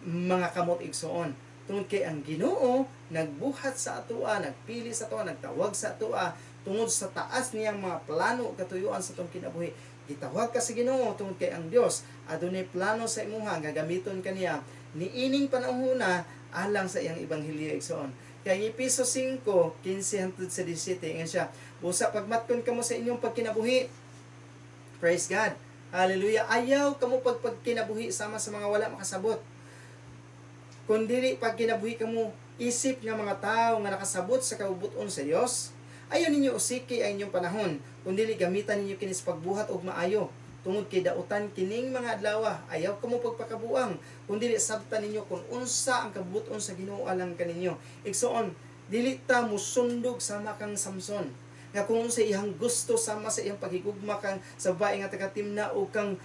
mga kamot, igsoon, tungod kay ang Ginoo nagbuhat sa atoa, nagpili sa atoa, nagtawag sa atoa tungod sa taas niyang mga plano ug katuyuan sa atong kinabuhi. Gitawag ka sa Ginoo tungod kay ang Dios adunay plano sa imuha nga gamiton kaniya niining panahona alang sa iyang ebanghelyo, igsoon. Kay ang Epeso 5:15 hangtod sa 17, ingon siya, "Busa pagmatkon kamo sa inyong pagkinabuhi." Praise God. Hallelujah. Ayaw kamo pagpagkinabuhi sama sa mga wala makasabot. Kung dili pagkinabuhi kamo isip nga mga tao nga nakasabot sa kaubuton sa Dios, ayaw ninyo usiki ang inyong panahon, kun dili gamitan ninyo kini sa pagbuhat og maayo. Tungod kay dautan kining mga adlaw, ayaw kamo pagpakabuang, kun dili sabtan ninyo kung unsa ang kabuton sa Ginoo alang kaninyo. Igsoon, dili ta musundog sama kang Samson nga kung unsa iyang gusto sama sa iyang paghigugma kang sa babae nga taga Timna o kang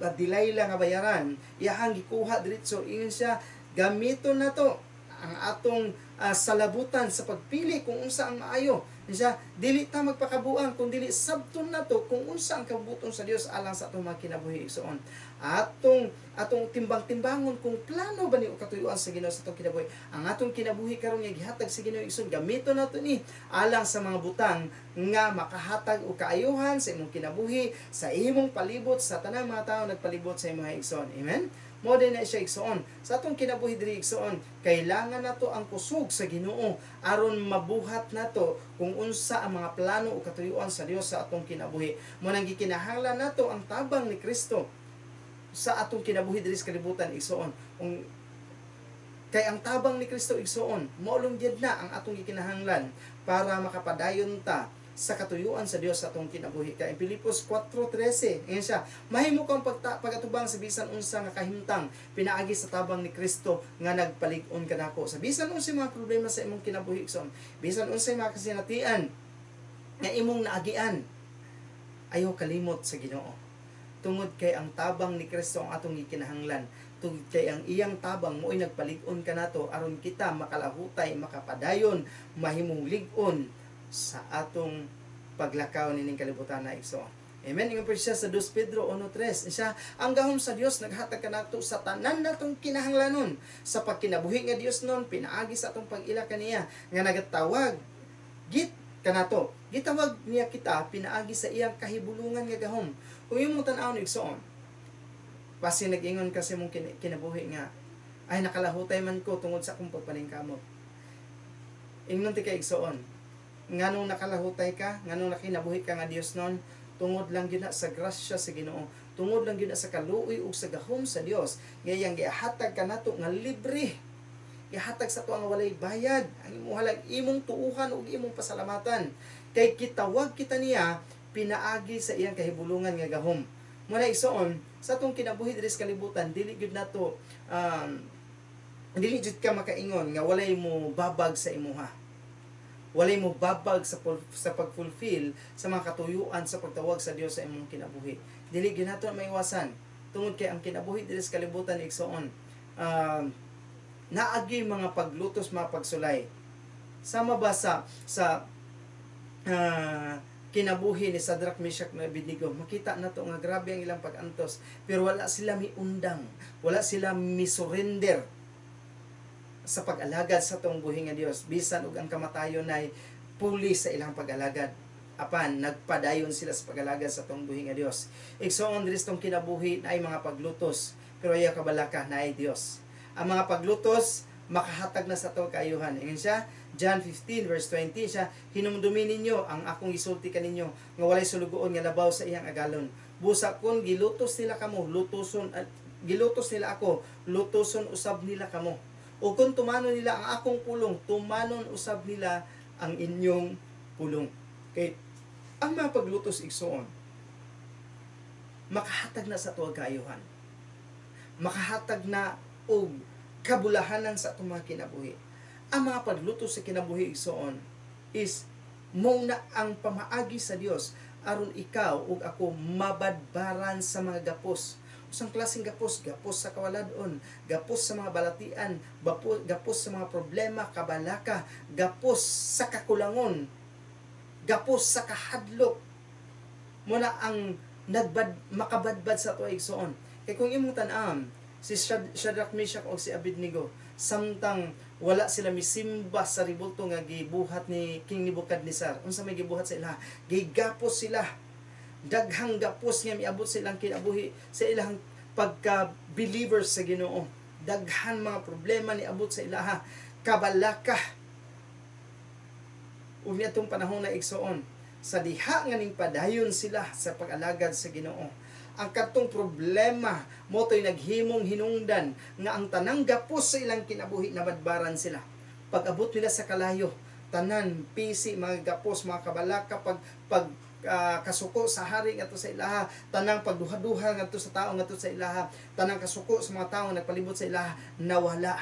Delilah nga bayaran, iyahang gikuha diretso. Ingon siya, gamiton nato ang atong salabutan sa pagpili kung unsa ang maayo. Siya, dili ta magpakabuang kung dili sabton nato kung unsa ang kabubut-on sa Dios alang sa atong mga kinabuhi, igsoon. Atong timbang-timbangon kung plano ba ni o katuyuan sa Ginoo sa atong kinabuhi. Ang atong kinabuhi karon nga gihatag sa Ginoo, igsoon, gamiton nato ni alang sa mga butang nga makahatag og kaayuhan sa imong kinabuhi, sa imong palibot, sa tanang mga tawo nagpalibot sa imong, igsoon. Amen. Mo din na siya, igsoon. Sa atong kinabuhi diri, igsoon, kailangan nato ang kusog sa Ginoo aron mabuhat nato kung unsa ang mga plano o katuyuan sa Dios sa atong kinabuhi. Mo nang gikinahanglan nato ang tabang ni Kristo sa atong kinabuhi diri sa kalibutan, igsoon. Kung kay ang tabang ni Kristo, igsoon, mao lang gyud na ang atong gikinahanglan para makapadayon ta sa katuyuan sa Dios sa atong kinabuhi. Kay in Filipos 4:13, ingon siya, "Mahimo kang pag-atubang sa bisan unsa nga kahimtang pinaagi sa tabang ni Kristo nga nagpalig-on kanako." Sa bisan unsa mga problema sa imong kinabuhi, igsoon, bisan unsa mga kasinatian nga imong naagian, ayaw kalimot sa Ginoo. Tungod kay ang tabang ni Kristo ang atong gikinahanglan. Tungod kay ang iyang tabang mo'y nagpalig-on kanato aron kita makalahutay, makapadayon, mahimong lig-on sa atong paglakaw nining kalibutan na, igsoon. Amen. Ingon po siya sa 2 Pedro 1:3. Siya, ang gahom sa Dios naghatag kanato sa tanan natong kinahanglanon sa pagkinabuhi nga Dios nun pinaagi sa atong pag-ila kaniya nga nagatawag git kanato. Gitawag niya kita pinaagi sa iyang kahibulungan nga gahom. Kung imong tan-awon, igsoon, basin nag-ingon kasi mong kinabuhi nga ay nakalahutay man ko tungod sa akong pagpaningkamot. Ingnon ti ka, igsoon, nganong nakalahutay ka, nganong nakinabuhi ka nga Dios nun, tungod lang gyud na sa grasya sa Ginoo, tungod lang gyud na sa kaluoy ug sa gahom sa Dios nga iyang gihatag kanato nga libre. Gihatag sa ato ang walay bayad. Ang imong halag imong tuuhan ug imong pasalamatan. Kay kitawag kita niya pinaagi sa iyang kahibulungan nga gahom. Muna, igsoon, sa atong kinabuhi diri sa kalibutan, dili jud ka makaingon nga walay mo babag sa imuha. Walay mo babag sa pag-fulfill sa mga katuyuan sa pagtawag sa Dios sa imong kinabuhi. Dili gyud nato maiwasan tungod kay ang kinabuhi diri sa kalibutan, igsoon, naagi mga paglutos, mga pagsulay. Sama ba sa kinabuhi ni Shadrach, Meshach na Abednego, makita nato nga grabe ang ilang pag-antos, pero wala sila miundang, wala sila mi-surrender sa pag-alagad sa atong buhi nga Dios bisan og ang kamatayon ay puli sa ilang pag-alagad. Apan nagpadayon sila sa pag-alagad sa atong buhi nga Dios. Igsoon, diri sa atong kinabuhi naay mga paglutos, pero ayaw kabalaka, naay Dios. Ang mga paglutos makahatag na sa ato kaayuhan. Ingon siya, John 15 verse 20 siya, "Hinumdumi ninyo ang akong gisulti kaninyo nga walay sulugoon nga labaw sa iyang agalon. Busa kon gilutos nila kamo, lutoson gilutos nila ako, lutoson usab nila kamo. O kung tumanon nila ang akong pulong, tumanon usab nila ang inyong pulong." Kay ang mga paglutos, igsoon, makahatag na sa ato kaayuhan. Makahatag na og kabulahanan sa atong mga kinabuhi. Ang mga paglutos sa kinabuhi, igsoon, is mao na ang pamaagi sa Dios aron ikaw ug ako mabadbaran sa mga gapos. Usang klaseng gapos? Gapos sa kawaladon, gapos sa mga balatian, gapos sa mga problema, kabalaka, gapos sa kakulangon, gapos sa kahadlok. Muna ang makabadbad sa ato, igsoon. Kay kung imong tan-awon, si Shadrach, Meshach o si Abednego, samtang wala sila misimba sa ribulto nga gibuhat ni King Nebuchadnezzar. Unsa may gibuhat sa ila? Gigapos sila. Daghang gapos nga miabot sa ilang kinabuhi, sa ilang pagka believers sa Ginoo. Daghan mga problema niabot sa ilaha, kabalaka. Ug niadtong panahon na, igsoon, sa diha nga ning padayon sila sa pag-alagad sa Ginoo, ang kadtong problema mo to'y naghimong hinungdan nga ang tanang gapos sa ilang kinabuhi nabadbaran sila. Pag-abot nila sa kalayo, tanan pisi mga gapos, mga kabalaka, pag pag kasuko sa hari ngadto sa ilaha, tanang pagduha-duha ngadto sa tao ngadto sa ilaha, tanang kasuko sa mga tao nagpalibot sa ilaha nawala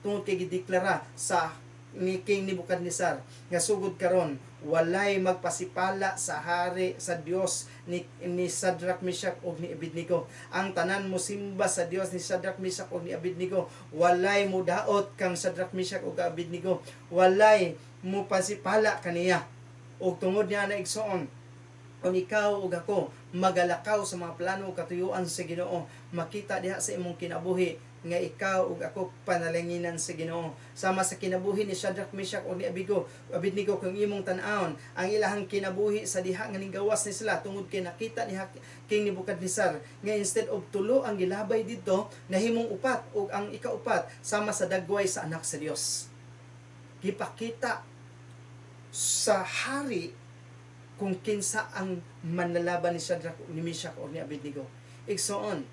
tungod kay gideklara sa ni King Nebuchadnezzar nga sugod karon walay magpasipala sa hari, sa Dios ni Shadrach, Meshach ug ni Abednego. Ang tanan mo simba sa Dios ni Shadrach, Meshach ug ni Abednego. Walay mo daot kang Shadrach, Meshach ug Abednego. Walay mo pasipala kaniya. Ug tungod niya na, igsoon, kung ikaw ug ako magalakaw sa mga plano ug katuyuan sa Ginoo, makita diha sa imong kinabuhi nga ikaw ug ako panalanginan sa Ginoo. Sama sa kinabuhi ni Shadrach, Meshach ug ni Abednego, kung imong tan-awon ang ilahang kinabuhi sa diha nga ninggawas ni sila tungod kay nakita ni King Nebuchadnezzar nga instead of tulo ang gilabay didto, nahimong upat, ug ang ikaupat sama sa dagway sa anak sa Dios. Gipakita sa hari kung kinsa ang manlalaban ni Shadrach, ni Meshach o ni Abednego. Igsoon,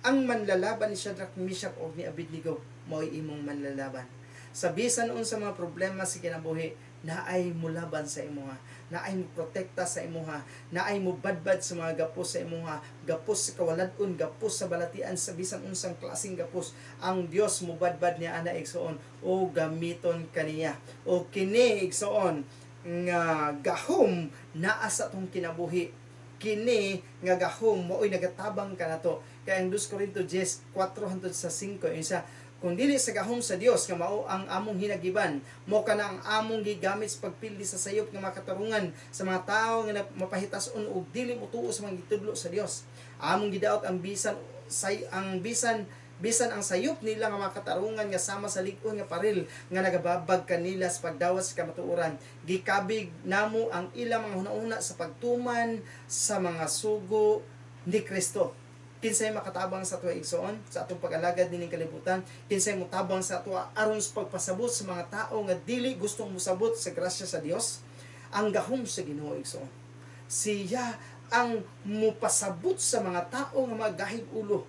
ang manlalaban ni Shadrach, Meshach o ni Abednego mao'y imong manlalaban. Sa bisan unsa mga problema sa kinabuhi, naay mulaban sa imuha, naay mo protekta sa imuha, naay mo badbad sa mga gapos sa imuha, gapos sa kawalad-on, gapos sa balatian, sa bisan unsang klaseng gapos, ang Dios mubadbad niya ana, igsoon, o gamiton kaniya. O kini, igsoon, nga gahom naa sa atong kinabuhi, kini nga gahom mao'y nagatabang kanato. Kay ang 2 Corinto 10, 4 hangtod sa 5, yung sa kung dili sa gahom sa Dios nga mao ang among hinagiban, mo kana ang among gigamit sa pagpildi sa sayop nga makatarungan sa mga tawo nga mapahitason og dili motuo sa mga gitudlo sa Dios. Among gidaot ang bisan say ang bisan bisan ang sayop nila nga mga katarungan nga sama sa lig-on nga paril nga nagababag kanila sa pagdawat sa kamatuoran. Gikabig namo ang ilang mga hunahuna sa pagtuman sa mga sugo ni Kristo. Kinsay makatabang sa tuwa, igsoon, sa atong pag-alagad nining kalibutan? Kinsay motabang sa tuwa aron sa pagpasabot sa mga tao nga dili gustong mosabot sa grasya sa Dios? Ang gahom sa Ginoo, igsoon. Siya ang mupasabot sa mga tao nga magahig ulo.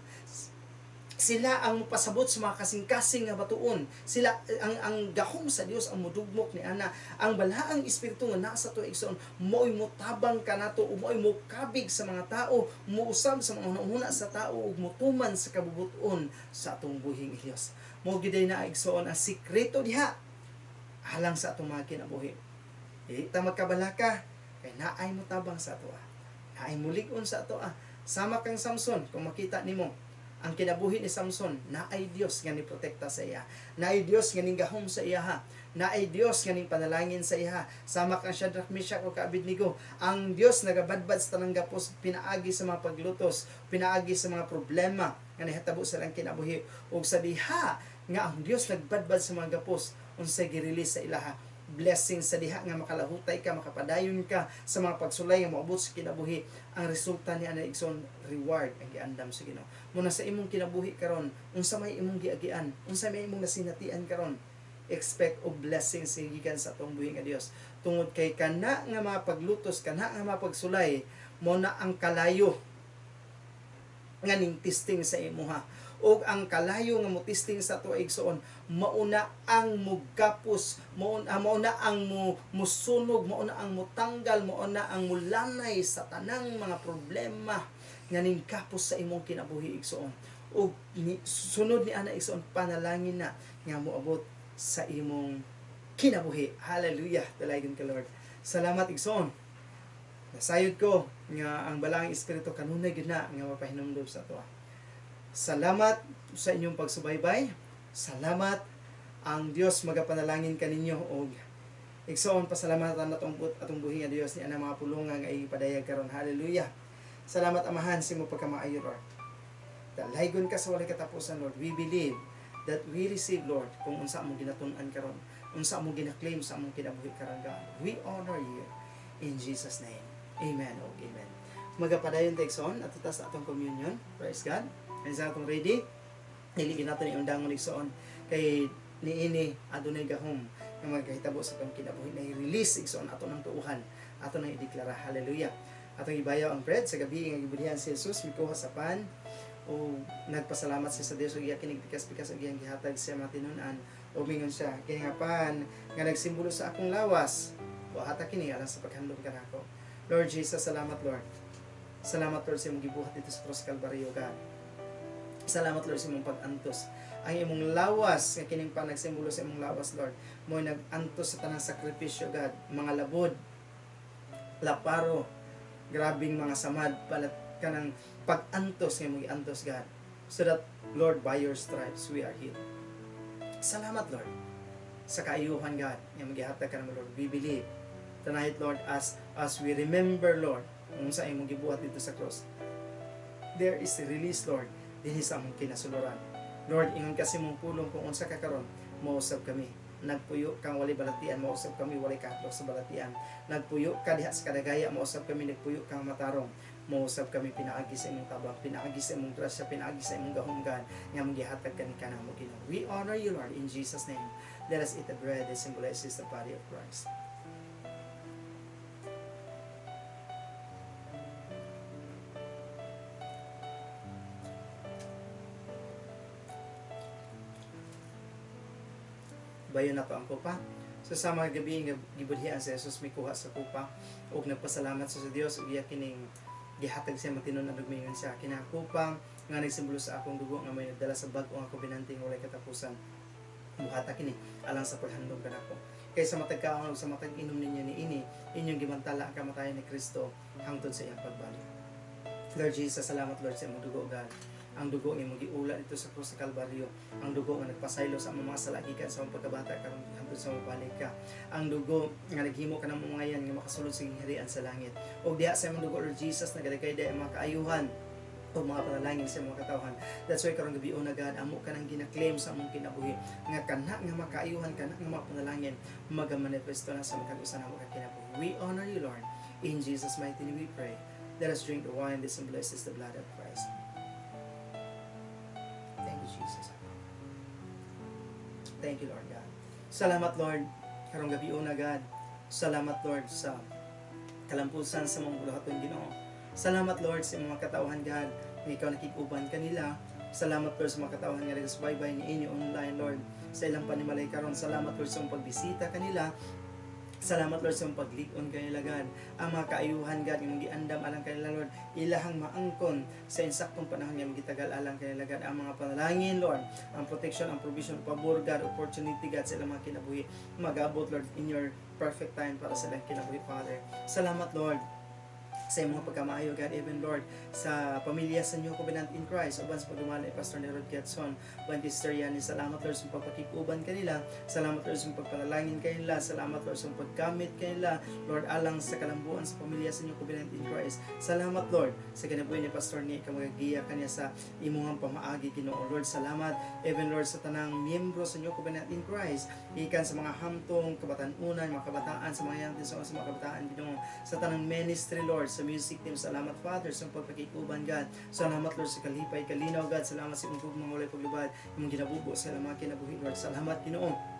Sila ang mupasabot sa mga kasing-kasing nga batuon. Sila ang gahom sa Dios ang mudugmok ni ana. Ang balaang espiritu nga naa sa tuwa, igsoon, mo'y motabang kanato o mo'y mokabig sa mga tao, muusab sa mga hunahuna sa tao ug motuman sa kabubuton sa atong buhing Dios. Mo giday na, igsoon, ang sikreto diha alang sa atong mga kinabuhi. Dili ta magkabalaka kay naay motabang sa atoa. Naay mulig-on sa atoa. Sama kang Samson, kung makita nimo ang kinabuhi ni Samson, naay Dios nga ni protekta sa iya. Naay Dios nga ning gahom sa iya ha. Naay Dios nga ning panalangin sa iya. Sama kang Shadrach, Meshach ug Abednego, ang Dios nagabadbad sa tanang gapos pinaagi sa mga paglutos, pinaagi sa mga problema nga nahitabo sa ilang kinabuhi. Ug sa diha nga ang Dios nagbadbad sa mga gapos, unsay gi-release sa ilaha? Blessing. Sa diha nga makalahutay ka, makapadayon ka sa mga pagsulay nga moabot sa kinabuhi, ang resulta ni ana, igsoon, reward ang giandam sa Ginoo. Muna sa imong kinabuhi karon, unsa may imong giagian, unsa may imong nasinatian karon, expect og blessings gikan sa atong buhi nga Dios. Tungod kay kana nga mga paglutos, kana nga mga pagsulay, mo na ang kalayo nga ning testing sa imuha, ug ang kalayo nga mo testing sa ato, igsoon, mauna ang mugapos, mauna ang mo musunog, mauna ang mutanggal, mauna ang mulanay sa tanang mga problema nga ning kapos sa imong kinabuhi, igsoon. Ug ni, sunod ni ana, igsoon, panalangin na nga moabot sa imong kinabuhi. Hallelujah! Dalaygon ka, Lord. Salamat, igsoon. Nasayod ko nga ang balaang espiritu kanunay gyud na nga mapahinumdom sa ato. Salamat sa inyong pagsubaybay. Salamat. Ang Dios magapanalangin kaninyo. Og igsoon, pasalamatan natong atong buhi nga Dios ni ana mga pulungan nga ipadayag karon. Hallelujah. Salamat, Amahan, sa imong pagkamaayo, Lord. Dalaygon ka sa walay katapusan, Lord. We believe that we receive, Lord, kung unsa among ginatun-an karon, unsa among gina-claim sa among kinabuhi karon, God. We honor you in Jesus' name. Amen o amen. Magapadayon ta, igsoon, at sa atong communion. Praise God. Kaya sa atong ready, dili natin iundangon, igsoon, kay niini adunay gahom nga magkahitabo sa atong kinabuhi na i-release, igsoon, ato ng tuuhan, ato nang ideklara. Hallelujah. Atong ibayaw ang bread. Sa gabi nga gibulihan si Jesus, mikuha sa pan o nagpasalamat siya sa Dios ug iya kinig pikas-pikas ug iyang gihatag sa mga tinun-an o mingon siya, "Kini nga pan nga nagsimbolo sa akong lawas, buhata kini alang sa paghandom kanako." Lord Jesus, salamat, Lord. Salamat, Lord, sa imong gibuhat dito sa cross Calvario, God. Salamat, Lord, sa imong pag-antos. Ang imong lawas, nga kining pan nagsimbolo sa imong lawas, Lord, mo nag-antos sa tanang sakripisyo, God, mga labod, laparo, grabing mga samad, palat kanang pag-antos nga imong giantos, God. So that, Lord, by your stripes we are healed. Salamat, Lord, sa kaayuhan, God, nga magihatag ka namo, Lord. We believe Tonight, Lord, as we remember, Lord, kung sa imong gibuhat dito sa cross, there is a release, Lord, dinhi sa among kinasuluran. Lord, ingon kasi mong pulong kung unsa ka karon, mausab kami. Nagpuyo kang walay balatian, mausab kami walay kahadlok sa balatian. Nagpuyo ka diha sa kadagaya, mausab kami. Nagpuyo kang matarong, mausab kami pinaagi sa imong tabang, pinaagi sa imong grasya, pinaagi sa imong gahom, God, nga mong gihatag kani kanamo, Ginoo. We honor you, Lord, in Jesus' name. Let us eat the bread that symbolizes the body of Christ. Bayon nato ang kupa. So sa mga gabi nga gibudhian si Jesus, mikuha sa kupa ug nagpasalamat sa Dios ug iya kining gihatag siya matinon-an ug miingon siya, "Kini ang kupa nga nagsimbolo sa akong dugo nga may nagdala sa bag-o nga kobenante nga walay katapusan. Buhata kini alang sa paghandom kanako. Kay sa matag kaon ug sa matag inom ninyo niini, inyong gibantala ang kamatayon ni Kristo hangtod sa iyang pagbalik." Lord Jesus, salamat, Lord, sa imong dugo, God. Ang dugo nga imong giula dito sa krus sa Kalbaryo, ang dugo nga nagpasaylo sa among mga sala gikan sa among pagkabata karon hangtod sa mobalik ka. Ang dugo nga naghimo ka ng mga yan nga makasulod sa gingharian sa langit. Ug diha sa imong dugo, Lord Jesus, nagadagay ang mga kaayuhan o mga panalangin sa mga katawhan. That's why karong gabi una, God, amo ka nang gina-claim sa among kinabuhi nga kana nga makaayuhan, kana nga mga panalangin magamanifesto na sa matag usa namo ka kinabuhi. We honor you, Lord. In Jesus' mighty name we pray. Let us drink the wine that symbolizes the blood of Christ. Thank you, Jesus. Thank you, Lord God. Salamat, Lord. Karong gabi una, God. Salamat, Lord, sa kalampusan sa mga buluhaton, Ginoo. Salamat, Lord, sa mga katawhan, God, nga ikaw nakig-uban kanila. Salamat, Lord, sa mga katawhan nga nagasubaybay ni inyo online, Lord, sa ilang panimalay karon. Salamat, Lord, sa mga pagbisita kanila. Salamat, Lord, sa imong paglig-on kanila, God. Ang mga kaayuhan, God, nga giandam alang kanila, Lord, ilahang maangkon sa insaktong panahon nga gitagal alang kanila, God. Ang mga panalangin, Lord, ang protection, ang provision, pabor, God, opportunity, God, sa ilang mga kinabuhi, magabot, Lord, in your perfect time para sa ilang kinabuhi, Father. Salamat, Lord, sa imong pagkamaayo, God, even, Lord, sa pamilya sa New Covenant in Christ, uban sa pagdumala ni Pastor Nerod Getson, uban kay Sister Yani. Salamat, Lord, sa pagpakikuban kanila. Salamat, Lord, sa pagpanalangin kanila. Salamat, Lord, sa paggamit kanila, Lord, alang sa kalambuan sa pamilya sa New Covenant in Christ. Salamat, Lord, sa kinabuhi ni Pastor ni ikaw magagiya kaniya sa imong pamaagi, Ginoo. Lord, salamat even, Lord, sa tanang miyembro sa New Covenant in Christ, ikan sa mga hamtong kabatanunan, mga kabataan, sa mga young sa mga kabataan, Ginoo, sa tanang ministry, Lord, sa music team. Salamat, Father, sa pagpakikuban, God. Salamat, Lord, sa kalipay, kalinaw, God. Salamat sa imong gugma walay paglubad, imong ginabubo sa ilang mga kinabuhi, Lord. Salamat, Ginoo,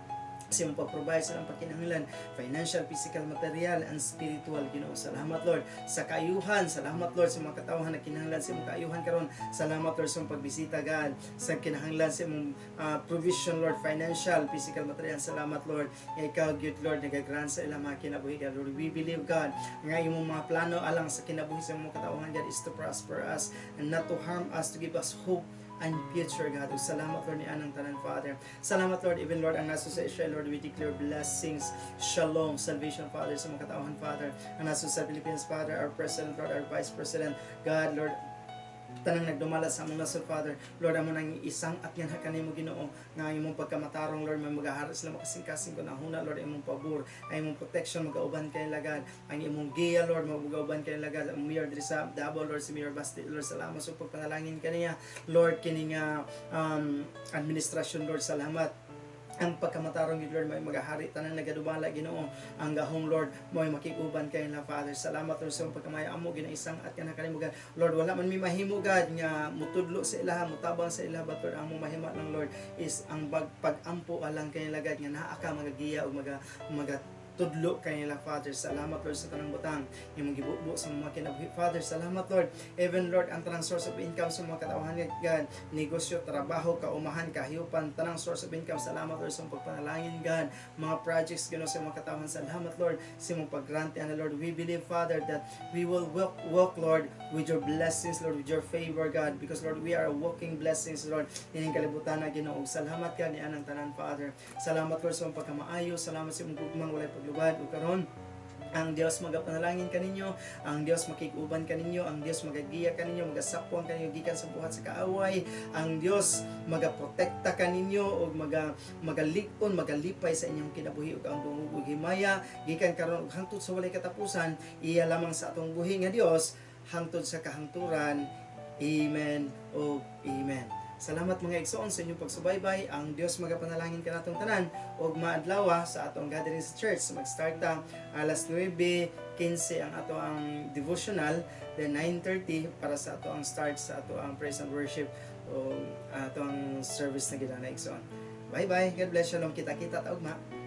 sa imong pag-provide sa ilang pagkinahanglan, financial, physical, material, and spiritual, Ginoo. Salamat, Lord, sa kaayuhan. Salamat, Lord, sa mga katawhan na kinahanglan sa imong kaayuhan karon. Salamat, Lord, sa imong pagbisita, God, sa kinahanglan sa imong provision, Lord, financial, physical, material. Salamat, Lord, nga ikaw gyud, Lord, nagagrant sa ilang mga kinabuhi, God. Lord, we believe, God, nga imong mga plano alang sa kinabuhi sa imong katawhan, God, is to prosper us and not to harm us, to give us hope and future, God. Ug salamat, Lord, ni anang tanan, Father. Salamat, Lord, even, Lord, ang nasa sa Israel, Lord, we declare blessings, shalom, salvation, Father, sa mga katawhan, Father. Ang nasa sa Philippines, Father, our President, Lord, our Vice President, God, Lord, tanang nagdumala sa among nasod, Father. Lord, amo nang isang at yan kanimo, Ginoo, nga imong pagkamatarong, Lord, may magahari sila makasing-kasing kun ahuna, Lord, imong pabor, ang imong protection magauban kay God, ang imong giya, Lord, magauban kay God. Ang mayor diri sa Davao, Lord, si Mayor Basti, Lord, salamat sa pagpanalangin kaniya, Lord, kini nga administrasyon, Lord, salamat ang pagkamatarong yun, Lord, may magahari tanan nagadumala, Ginoo. Ang gahom, Lord, mo makiguban kay na, Father. Salamat, Lord, sa imong pagkamaya amo ginaisang at kana kanimo, God. Lord, wala man mi mahimo, God, nga mutudlo sa ilaha, mutabang sa ilaha, but Lord, ang mo mahimo lang, Lord, is ang pag-ampo alang kanila, God, nga naa ka magagiya o maga tudlo kanila, Father. Salamat, Lord, sa tanang butang imong gibubo sa mga kinabuhi, Father. Salamat, Lord, even, Lord, ang tanang source of income sa mga katawhan, God, negosyo, trabaho, kaumahan, kahiyupan, tanang source of income. Salamat, Lord, sa imong pagpanalangin, God, mga projects, Ginoo, sa mga katawhan. Salamat, Lord, sa imong paggrant ana, Lord. We believe, Father, that we will walk, Lord, with your blessings, Lord, with your favor, God, because, Lord, we are walking blessings, Lord, ining kalibutan na, Ginoo. Salamat ka ni anang tanan, Father. Salamat, Lord, sa imong pagkamaayo. Salamat sa imong gugmang walay paglubad. Ug karon Ang Dios magapanalangin kaninyo, ang Dios makig-uban kaninyo, ang Dios magagiya kaninyo, magasapwang kaninyo gikan sa buhat sa kaaway, ang Dios magaprotekta kaninyo ug magalig-on, magalipay sa inyong kinabuhi ug ang dungog ug himaya gikan karon ug hangtod sa walay katapusan, iya lamang sa atong buhi nga Dios hangtod sa kahangturan. Amen ug amen. Salamat, mga igsoon, sa inyong pagsubaybay. Ang Dios magapanalangin kanatong tanan ug maadlawa sa atong gathering sa church. Mag-start ta alas 9:15 ang ato ang devotional, then 9:30 para sa ato ang start sa ato ang praise and worship o ato ang service na gidana, igsoon. Bye bye. God bless. Shalom. Kita-kita ta ugma.